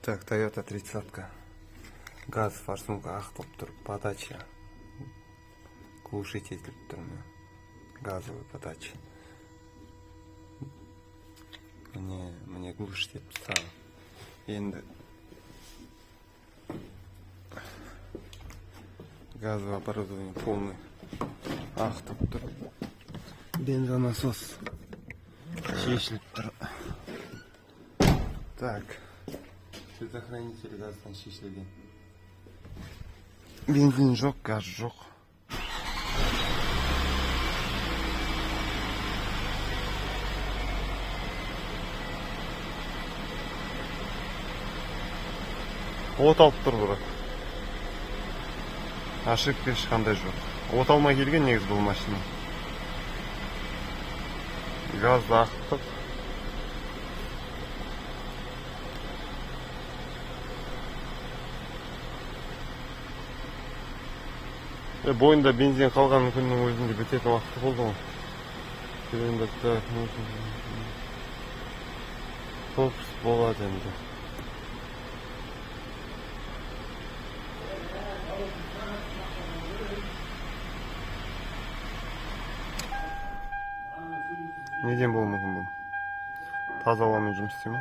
Так, Toyota 30. Газ форсунка ақтылып тұр. Подача. Глушить етіліп тұр, міне. Газовый подача. Міне, міне, глушить етіп тастаған. Енді газовое оборудование полный ақтып тұр. Бензонасос шешіліп тұр. Так. Предохранитель газдан шешілген. Бензин жоқ, газ жоқ. От алып тұр бірақ. Ошибка ешқандай жоқ. От алмай келген негізі бұл машина. Газ ақтық. Бойында бензин қалған күннің өзінде бітетін уақыты болды ғой. Енді так, пропуск болады енді. Неден болуы мүмкін бұл? Таза ауамен жұмыс істей ма?